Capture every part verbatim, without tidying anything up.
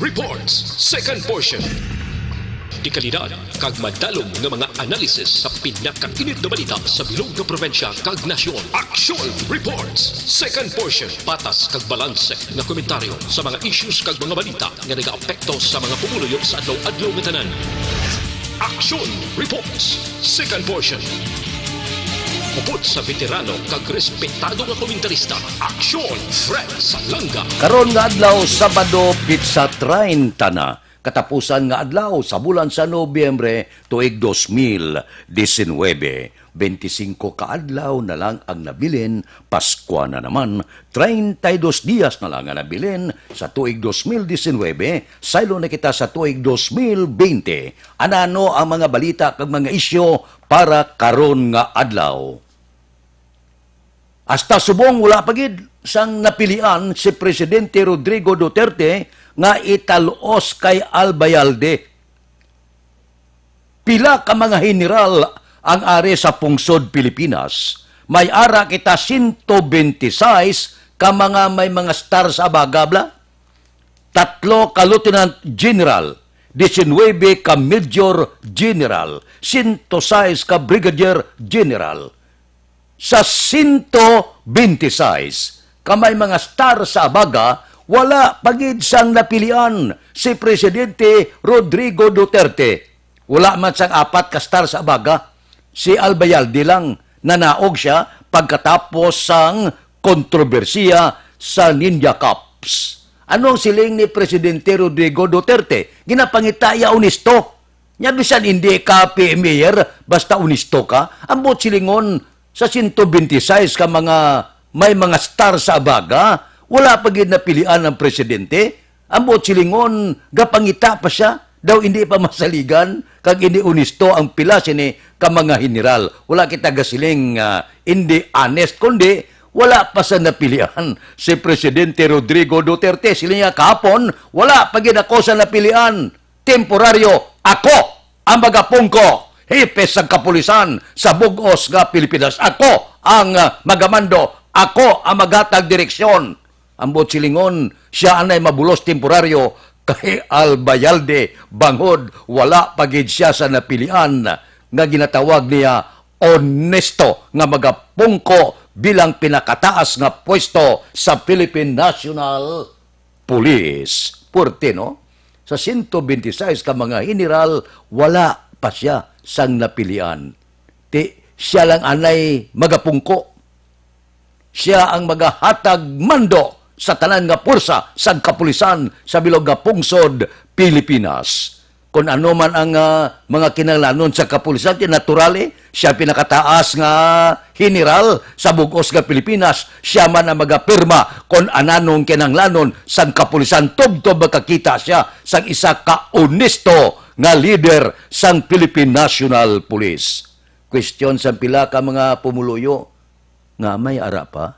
Reports, second portion. Dekalidad kag madalom nga mga analisis sa pinakainit nga balita sa bilog nga probinsya kag nasyon. Action Reports, second portion. Patas kag balanse nga komentaryo sa mga issues kag mga balita nga nagaapekto sa mga pumuluyo sa adlaw-adlaw nga tanan. Action Reports, second portion. Upod sa veterano kag respetado nga komentarista, Action Fred Salanga. Karon nga adlaw, Sabado, pitsa treinta na, katapusan nga adlaw sa bulan sa Nobyembre, tuig dos mil disinwebe. Bente singko ka adlaw na lang ang nabilin, Paskwa na naman. Treinta y dos dias na lang ang nabilin sa tuig dos mil disinwebe, saylo na kita sa tuig dos mil bente. Anano ang mga balita kag mga isyu para karon nga adlaw? Hasta subong wala pa gid sang napilian si Presidente Rodrigo Duterte nga ital-os kay Albayalde. Pila ka mga heneral ang ari sa pungsod Pilipinas? May ara kita sento bente sais ka mga may mga star sa abaga, bala. Tatlo ka Lieutenant General, disinwebe ka Major General, sento sais ka Brigadier General. Sa sento bente sais ka may mga star sa abaga, wala pa gid sang napilian si Presidente Rodrigo Duterte. Wala man sang apat ka star sa abaga, si Albayalde lang nanaog siya pagkatapos sang kontrobersiya sa Ninja Cups. Ano ang siling ni Presidente Rodrigo Duterte? Ginapangita iya onesto. Nya, bisan hindi ka P M mayor, basta onesto ka. Ang buot silingon, sa sento bente sais ka mga may mga star sa abaga, wala pa gid napilian ang presidente. Ang buot silingon, gapangita pa siya. Daw hindi pa masaligan, kag hindi onesto ang pila sini ka mga heneral. Wala kita gasiling nga hindi honest, kundi wala pa sa napilian si Presidente Rodrigo Duterte. Siling niya kahapon, wala pa gid ako sa napilian. Temporaryo, ako ang magapungko, hepe sa kapulisan sa bug-os nga Pilipinas. Ako ang, ah, magamando, ako ang maghatag direksyon. Ang buot silingon, siya anay mabulos temporaryo kay Albayalde, bangod wala pa gid siya sa napilian nga ginatawag niya onesto nga magapungko bilang pinakataas nga pwesto sa Philippine National Police. Puwerte, no? Sa sento bente sais ka mga heneral, wala pa siya sang napilian. Ti, siya lang anay magapungko. Siya ang magahatag mando sa tanan nga pwersa sang kapulisan sa bilog nga pungsod Pilipinas. Kon ano man ang, ah, mga kinahanglanon sa kapulisan, ti natural, eh, siya pinakataas nga heneral sa bug-os nga Pilipinas. Siya man ang magapirma kon ananong kinahanglanon sang kapulisan, tubtob makakita siya sang isa ka onesto nga lider sang Philippine National Police. Question sang pila ka mga pumuluyo nga may ara pa.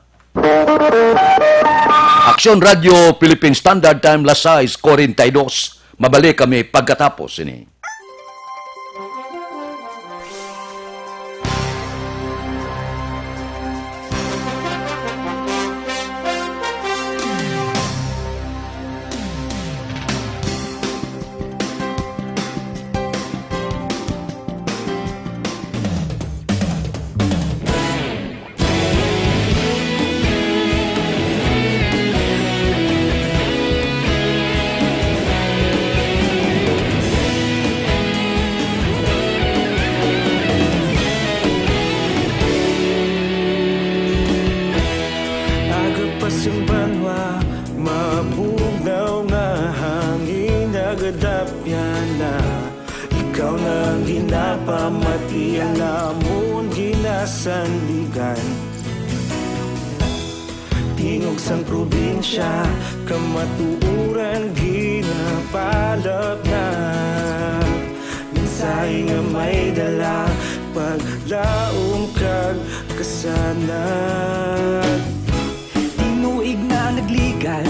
Aksyon Radyo Philippine Standard Time, las sais cuarenta y dos. Mabalik kami pagkatapos sini. Aga pa sing banwa, mabugnaw nga hangin, nagadapyan na. Ikaw na ang ginapamati, ang amon ginasandigan. Tingog sang probinsya, kamatuoran ginapalapnap. Mensahe nga may dala, paglaom kag kasanag. Tinuig na nagligan,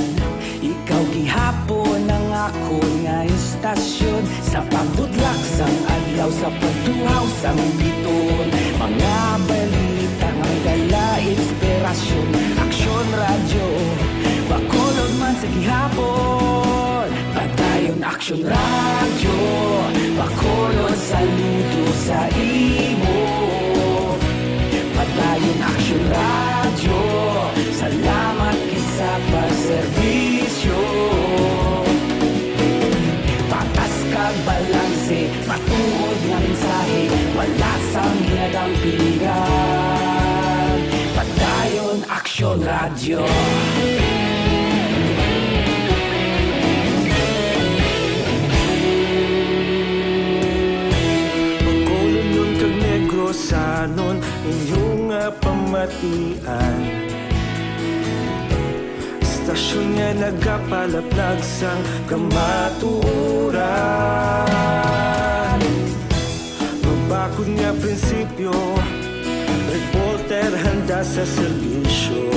ikaw gihapon ang akon nga istasyon. Sa pagbudlak sang adlaw, sa pagtuhaw sang bituon, mga balita nga dala inspirasyon. Aksyon Radyo, Bacolod man sa gihapon. Aksyon Radyo, Bacolod, saludo sa imo. Padayon Aksyon Radyo, salamat gid sa pagserbisyo. Patas kag balanse, matuod nga mensahe, wala sang ginadampigan. Padayon Aksyon Radyo. Bacolodnon kag Negrosanon, inyo nga pamatian. Estasyon nga nagapalaplag sang kamatuoran. Mabakod nga prinsipyo, reporter handa sa serbisyo.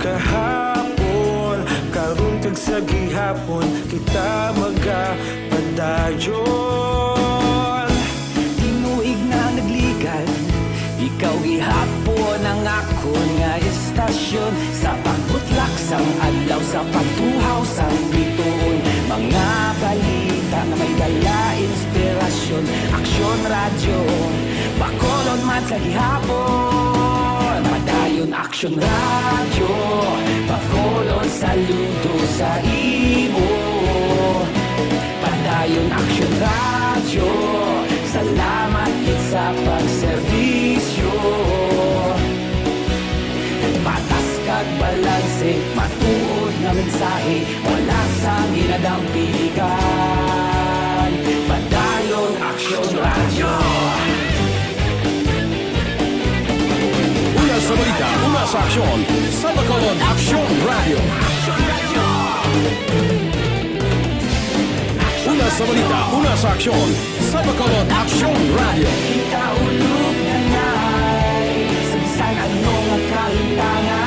Kahapon, karon kag sa gihapon, kita magapadayon. Tinuig na nagligan, ikaw gihapon ang akon nga estasyon. Sa pagbutlak sang adlaw, sa pagtuhaw sang bituon, mga balita nga may dala inspirasyon. Aksyon Radyo, Bacolod man sa gihapon. Padayon Aksyon Radyo, Bacolod, saludo sa imo. Padayon Aksyon Radyo, salamat gid sa pagserbisyo. Patas kag balanse, matuod nga mensahe, wala sang ginadampigan. Padayon Aksyon Radyo. Una sa balita, una sa aksyon, sa Bacolod Aksyon Radyo. Una sa balita, una sa aksyon, sa Bacolod Aksyon Radyo. Kita ulog na nay, sa bisan ano nga kahitangan,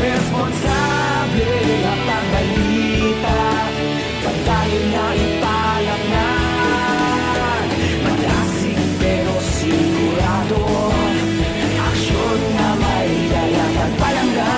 responsable nga pagbalita. Padayon nga ipalapnan, madasig pero sigurado, aksyon nga may dala kag palangga.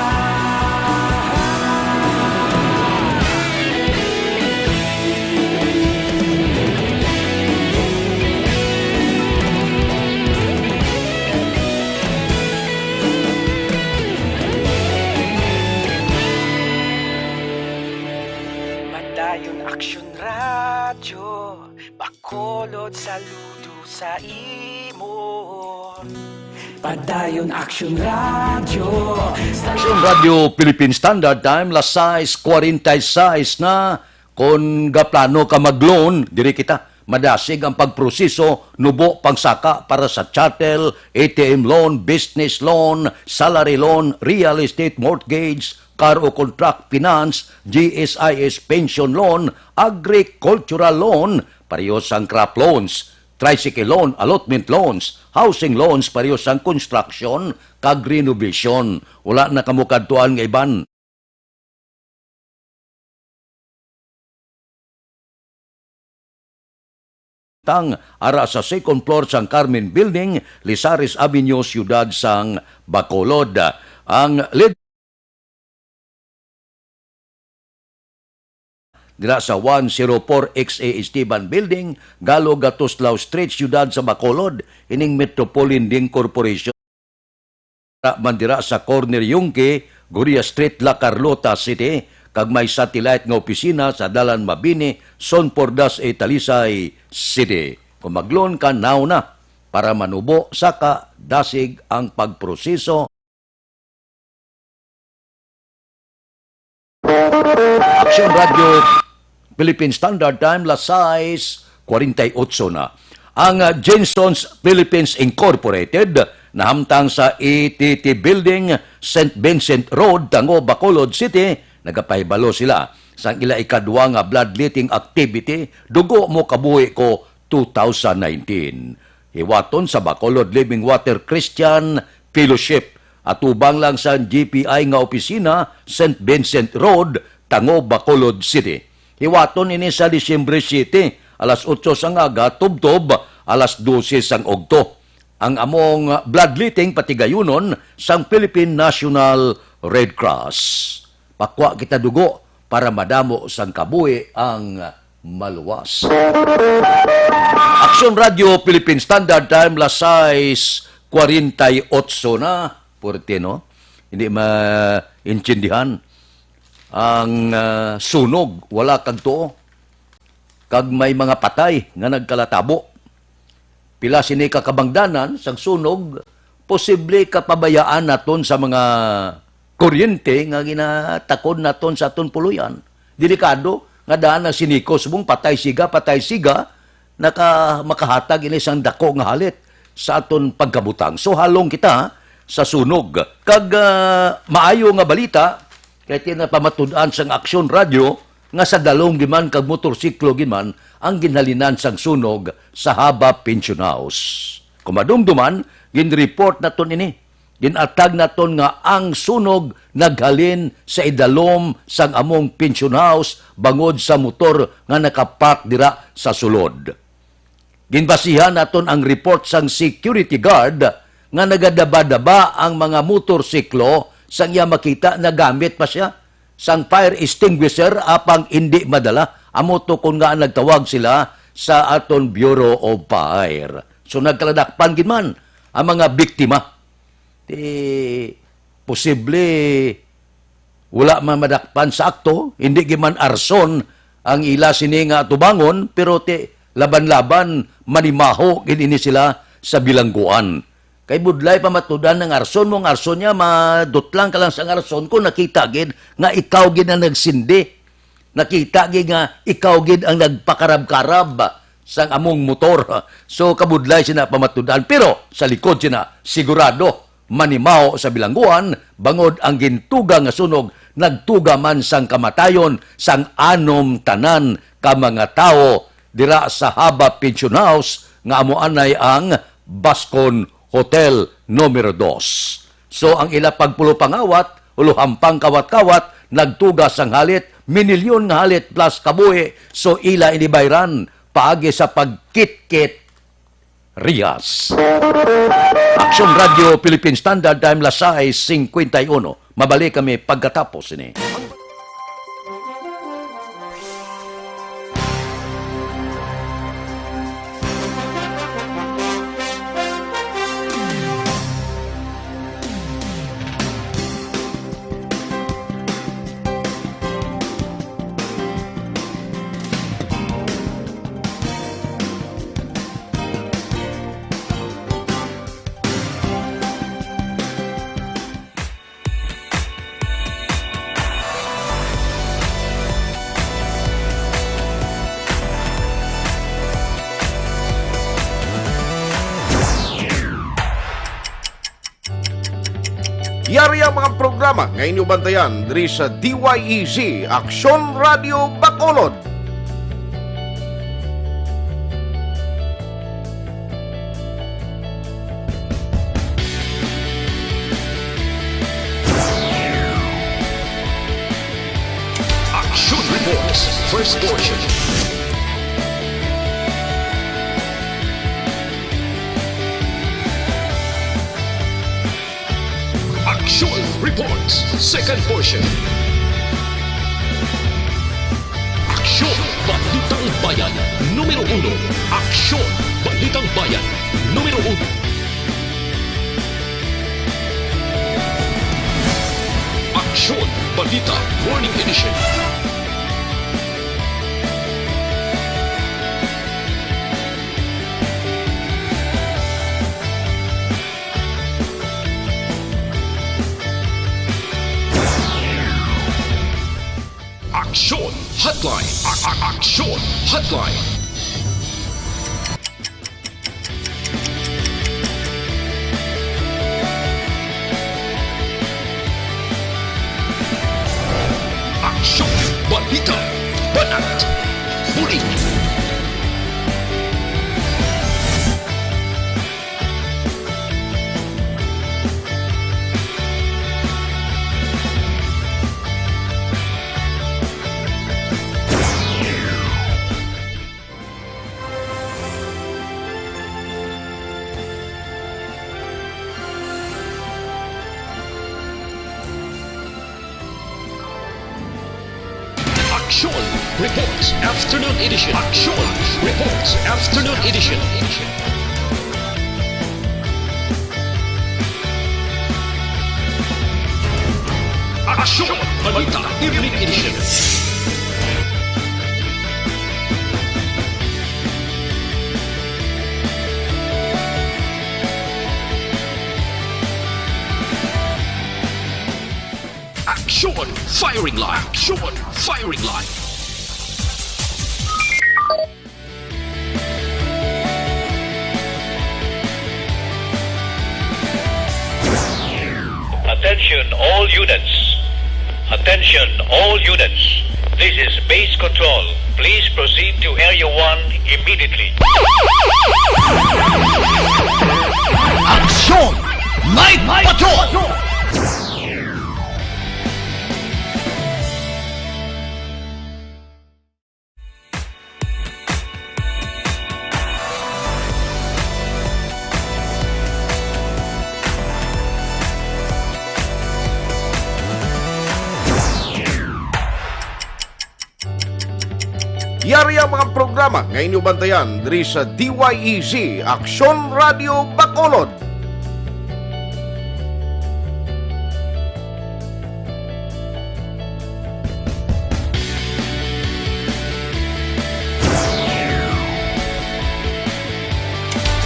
Padayon Aksyon Radyo, Bacolod, saludo sa imo. Padayon Aksyon Radyo, Aksyon Radyo Philippine Standard Time, las sais cuarenta y seis na. Kon gaplano ka mag-loan, diri kita. Madasig ang pagproseso, nubo pagsaka para sa chattel, A T M loan, business loan, salary loan, real estate mortgage, car o contract finance, G S I S pension loan, agricultural loan, pareho sang crop loans, tricycle loan, allotment loans, housing loans, pareho sang construction kag renovation. Wala na kamo kadtuan nga iban. Tang ara sa second floor sang Carmen Building, Lizares Avenue, Siyudad sang Bacolod. Ang lead dira sa one zero four X A Esteban Building, Gallo Gatuslao Street, Siyudad sa Bacolod, ining Metropolitan Link Corporation. Ra man dira sa corner Yungque, Goria Street, La Carlota City, kag may satellite nga opisina sa Dalan Mabini, Son Pordas, Talisay City. Kung mag-loan ka, now na para manubo, saka dasig ang pagproseso. Aksyon Radyo, Philippine Standard Time, las sais cuarenta y ocho na. Ang, ah, Jenson's Philippines Incorporated nahamtang sa E T T Building, Saint Vincent Road, Tango, Bacolod City. Nagapahibalo sila sang ila ikadwa nga bloodletting activity, Dugo Mo Kabuhi Ko two thousand nineteen. Hiwaton sa Bacolod Living Water Christian Fellowship, atubang lang sa G P I nga opisina, Saint Vincent Road, Tango, Bacolod City. Hiwaton ini sa Disyembre siete, alas otso sang aga, tubtob alas dose sang ugto. Ang among bloodletting patigayunon sang Philippine National Red Cross. Pakwa kita dugo, para madamo sang kabuhi ang maluwas. Aksyon Radio Philippine Standard Time, las sais cuarenta y ocho na. Puwerte, no? Hindi maintindihan ang, ah, sunog, wala kag tuo. Kag may mga patay nga nagkalatabo. Pila sini ka kabangdanan sang sunog, posible kapabayaan naton sa mga kuryente nga ginatakod naton sa aton puloy-an. Delikado nga daan ang sinikos mong patay siga, patay siga, naka-, makahatag ini sang dako nga halit sa aton pagkabutang. So, halong kita sa sunog. Kag, ah, maayo nga balita, kay ti napamatud-an sang Aksyon Radio nga sa dalom gid man kag motorsiklo gid man ang ginhalinan sang sunog sa Haba Pension House. Kung madumduman, ginreport naton ini. Ginatag naton nga ang sunog naghalin sa idalom sang among pension house bangod sa motor nga nakapark dira sa sulod. Ginbasihan naton ang report sang security guard nga nagadaba-daba ang mga motorsiklo sang iya makita nagamit pa siya sang fire extinguisher apang indi madala. Amo to kon nga nagtawag sila sa aton Bureau of Fire. So, nagkaladakpan gid man ang mga biktima. Ti posible wala man madakpan sa akto, hindi gid man arson ang ila sini nga atubangon, pero ti laban-laban manimaho gid ini sila sa bilangguan. Kay budlay pa matudan ang arson mo, ang arson niya, madutlang ka lang sa arson ko, nakita gid nga ikaw gid ang nagsindi. Nakita gid nga ikaw gid ang nagpakarab-karab sang among motor. So, kabudlay sina pamatudan. Pero sa likod sina, sigurado, manimaho sa bilangguan, bangod ang gintuga nga sunog nagtuga man sang kamatayon sang anom tanan ka mga tawo dira sa Haba Pension House nga amo anay ang Bascon Hotel Numero Dos. So, ang ila pagpulopangawat, uluhampang kawat-kawat, nagtuga sang halit, minilyon nga halit plus kabuhi, so ila ini bayran paagi sa pagkitkit rihas. Aksyon Radio Philippine Standard Time, las sais cincuenta y uno. Mabalik kami pagkatapos ini. Yari ang mga programa nga inyo bantayan diri sa D Y E Z, Aksyon Radio Bacolod. Action Reports, first portion. Action Reports, second portion. Aksyon, Balitang Bayan, numero uno. Aksyon, Balitang Bayan, numero uno. Aksyon, Balita, Morning Edition. Aksyon Hotline. A-, a-, Aksyon Hotline. Aksyon, balita, banat, bulig. Reports Afternoon Edition. Action Reports Afternoon Edition. Action Balita Evening Edition. Action Firing Line. Action Firing Line. Attention all units. Attention all units. This is base control. Please proceed to Area one immediately. Action! Night Patrol! Yari ang mga programa nga inyo bantayan diri sa D Y E Z Aksyon Radio Bacolod.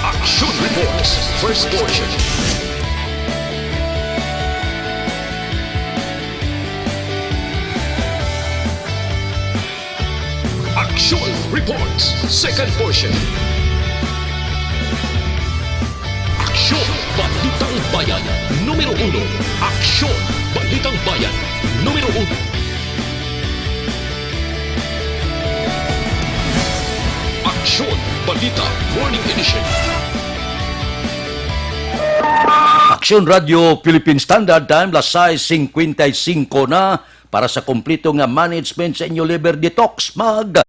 Action Reports, first portion. Action Reports, second portion. Aksyon, Balitang Bayan, numero uno. Aksyon, Balitang Bayan, numero uno. Aksyon, Balita, Morning Edition. Aksyon Radio Philippine Standard Time, las sais cincuenta y cinco na. Para sa kompleto nga management sa inyo liver detox, mag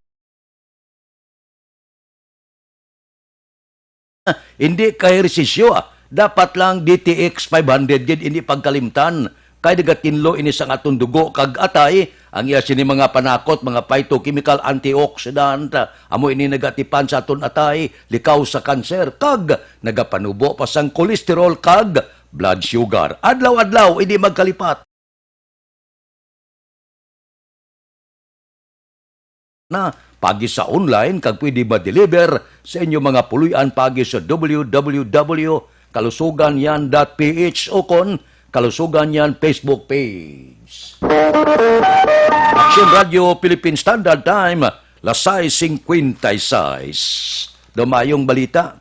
Hindi ka ehersisyo, ah. Dapat lang D T X five hundred gid, hindi pagkalimtan. Kay nagatinlo ini sang aton dugo kag atay, ang iya sini mga panakot, mga phytochemical antioxidant, ah, amo ini nagatipan sa aton atay, likaw sa kanser, kag nagapanubo pa sang cholesterol kag blood sugar. Adlaw-adlaw, hindi magkalipat. Na pagi sa online kag pwede ma-deliver sa inyo mga puloy-an pagi sa W W W kalusugan yan dot P H o kon Kalusugan Yan Facebook page. Action Radio Philippine Standard Time, las sais cincuenta y seis. Daw maayong balita.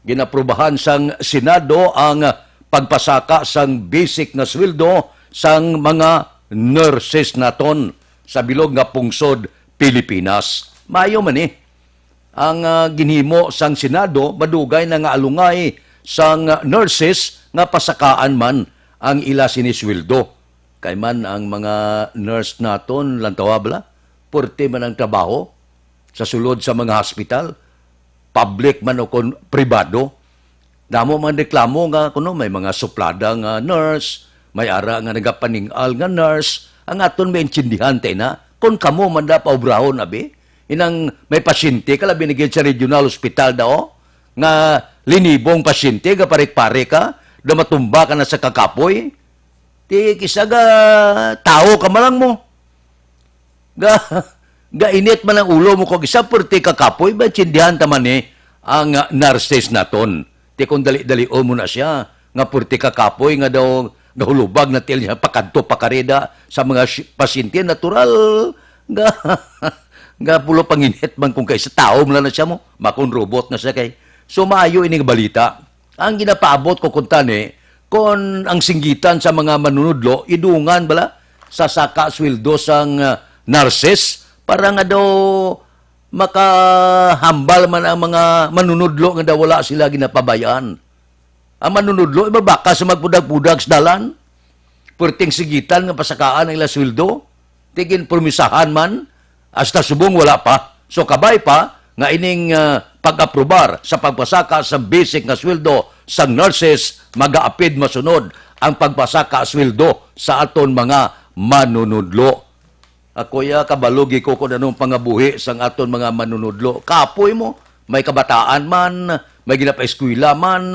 Ginaprubahan sang Senado ang pagpasaka sang basic nga sweldo sang mga nurses naton sa bilog nga pungsod Pilipinas. Maayo man ni ang, ah, ginhimo sang Senado, madugay na nga alungay sang nurses nga pasakaan man ang ila sini sweldo. Kay man ang mga nurse naton, lantawa bala, purti man ang trabaho sa sulod sa mga hospital, public man o kon pribado. Damo man reklamo nga kuno may mga suplada nga nurse, may ara nga nagapaning-al nga nurse. Ang aton maintindihan, tay na, kon kamo man da paubrahon, abi, inang may pasyente ka, labi na gid sa regional hospital daw, nga linibong pasyente, gaparik-parik ka, daw matumba ka na sa kakapoy. Ti kisa ga tawo ka man lang mo. Ga, gainit man ang ulo mo kag isa, purti ka kapoy, maintindihan ta man ni ang, ah, nurses naton. Ti kung dali-dalion mo na siya, nga purti ka kapoy, nga daw gahulubag na til niya pakadto pakarida sa mga shi-, pasyente, natural, ga, ga pulo panginit man kung kay sa tawo mo lang na siya mo, makon robot na siya kay. So, maayo ining balita. Ang ginapaabot ko kuntani, kon ang singgitan sa mga manunudlo, idungan bala sa saka sweldo sang, ah, nurses para nga daw makahambal man ang mga manunudlo nga daw wala sila ginapabay-an. Ang manunudlo, iba baka sa magpudag-pudag sa dalan. Perting sigitan nga pasakaan ang ila sweldo. Ti ginpromisahan man, hasta subong wala pa. So, kabay pa nga ining, ah, pag-aprobar sa pagpasaka sa basic nga sweldo sang nurses, magaapid masunod ang pagpasaka sweldo sa aton mga manunudlo. Ako ya, kabalo gid ko kung anong pangabuhi sang aton mga manunudlo. Kapoy mo, may kabataan man, may ginapaeskwela man,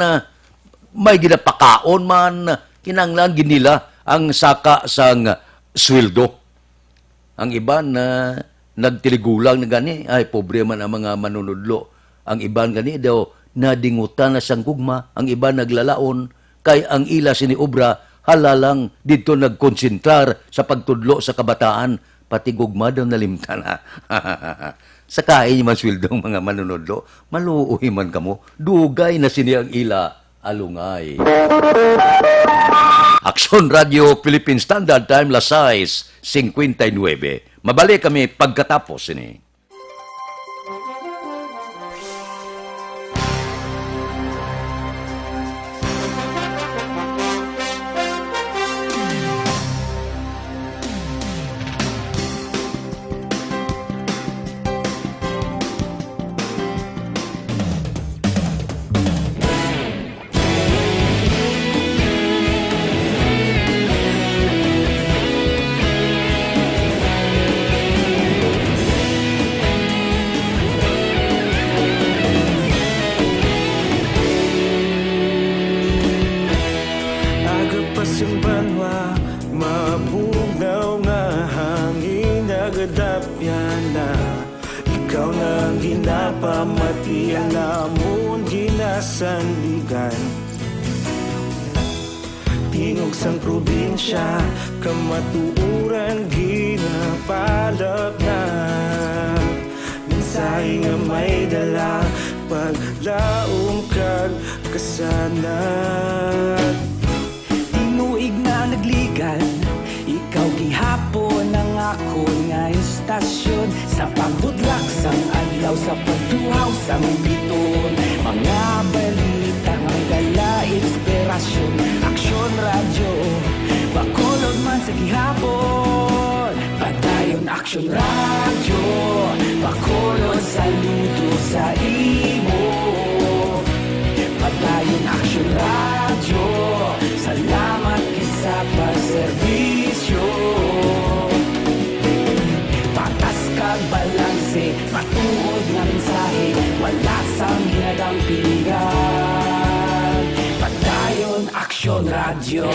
may ginapakaon man, kinahanglan gid nila ang saka sang sweldo. Ang iban na nagtiligulang na gani, ay, pobre man ang mga manunudlo. Ang iban gani daw nadingutan na sang gugma, ang iban naglalaon, kay ang ila sini obra hala lang didto nagkonsentrar sa pagtudlo sa kabataan, pati gugma daw nalimtan na. Sa kain man sweldo ang mga manunudlo, maluoy man kamo, dugay na sini ang ila alungay. Aksyon Radio Philippine Standard Time, las sais cincuenta y nueve. Mabalik kami pagkatapos sini. Aga pa sing banwa, mabugnaw nga hangin nagadapyan na. Ikaw na ang ginapamatian namon ginasandigan. Tingog sang probinsya, kamatuoran ginapalapnap. Mensahe nga may dala, paglaom kag kasanag. Tinuig na nagligad, ikaw gihapon ang akon nga istasyon. Sa pagbudlak sang adlaw, sa pagtuhaw sang bituon, mga balita nga may dala inspirasyon. Aksyon Radyo, Bacolod man sa gihapon. Padayon Aksyon Radyo, Bacolod, saludo sa imo. Padayon Aksyon Radyo, salamat gid sa pagserbisyo. Patas kag balanse, matuod nga mensahe, wala sang ginadampingan. Padayon Aksyon Radyo.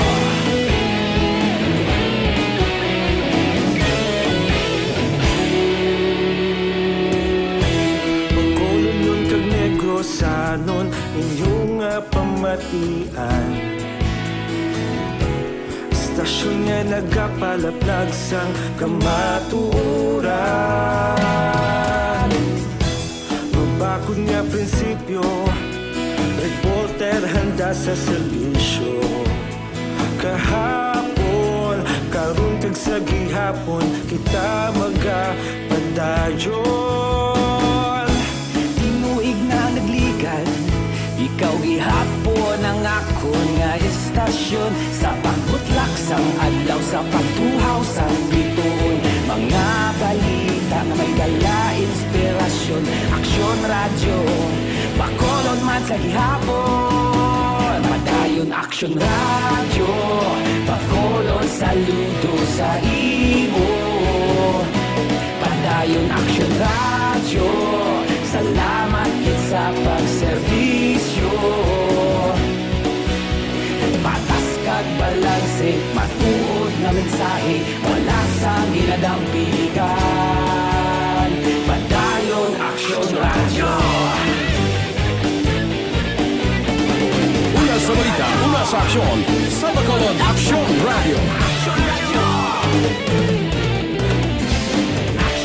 Bacolodnon kag Negrosanon, inyo nga pamatian. Istasyon nga nagapalaplag sang kamatuoran. Mabakod nga prinsipyo, reporter handa sa serbisyo. Kahapon, karon kag sa gihapon, kita magapadayon. Tinuig na nagligad, ikaw gihapon ang akon nga istasyon. Sa pagbutlak sang adlaw, sa pagtuhaw sang bituon, mga balita nga may dala inspirasyon. Aksyon Radyo, Bacolod man sa gihapon. Padayon Aksyon Radyo, Bacolod, saludo sa imo. Padayon Aksyon Radyo, salamat gid sa pagserbisyo. Patas kag balanse, matuod nga mensahe, wala sang ginadampigan. Padayon Aksyon Radyo. Una sa balita, una sa aksyon, sa Bacolod Aksyon Radyo.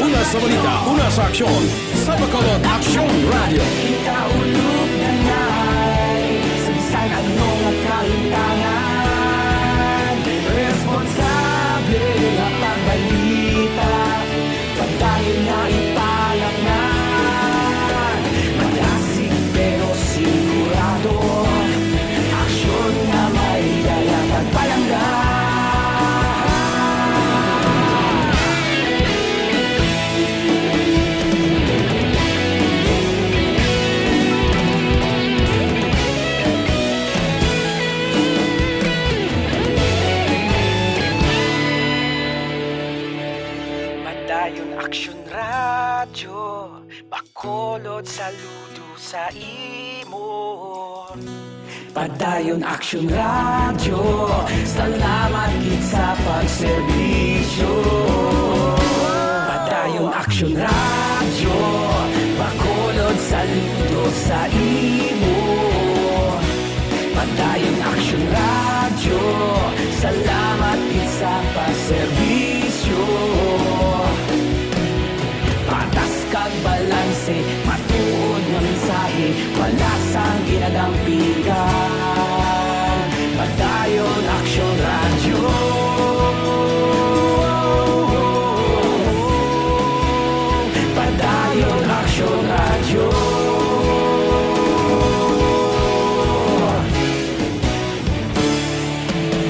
Una sa balita, una sa aksyon, sa Bacolod Aksyon Radyo. Kita ulog na ngay, sa bisan ano nga kahintangan, responsable nga pagbalita. Padayon nga ipalaknag, madasig pero sigurado. Aksyon nga may dala kag palangga. Radyo Bacolod, saludo sa imo. Padayon Aksyon Radyo, salamat gid sa pagserbisyo. Padayon Aksyon Radyo, Bacolod, saludo sa imo. Padayon Aksyon Radyo, salamat gid sa pagserbisyo. Patas kag balanse, matuod nga mensahe, wala sang ginadampigan. Padayon Aksyon Radyo. Padayon Aksyon Radyo.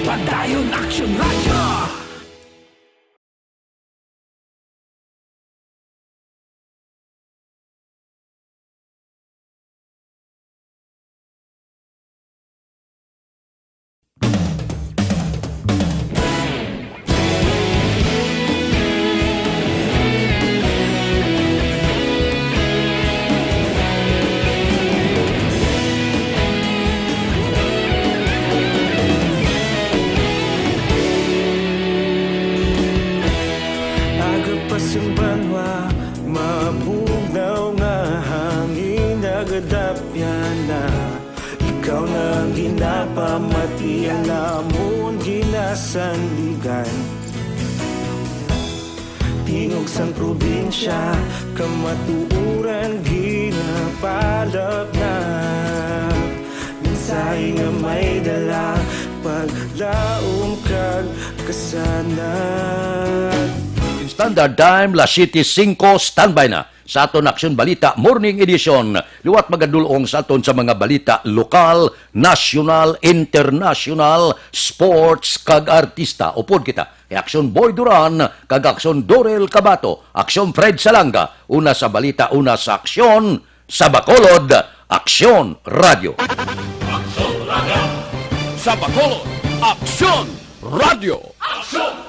Padayon Aksyon Radyo. Aga pa sang banwa, mabugnaw nga hangin nagadapyan na. Ikaw na ang ginapamati, ang amon ginasandigan. Tingog sang probinsya, kamatuoran ginapalapnap. Mensahe nga may dala, paglaom kag kasanag. Standard Time, las siyete singko, standby na sa aton Aksyon Balita Morning Edition. Liwat magadul-ong sa aton sa mga balita lokal, nasyonal, internasyonal, sports, kag artista. Upod kita kay Aksyon Boy Duran kag Aksyon Dorel Cabato, Aksyon Fred Salanga, una sa balita, una sa aksyon, sa Bacolod, Aksyon Radyo. Aksyon Radyo. Sa Bacolod, Aksyon Radyo. Aksyon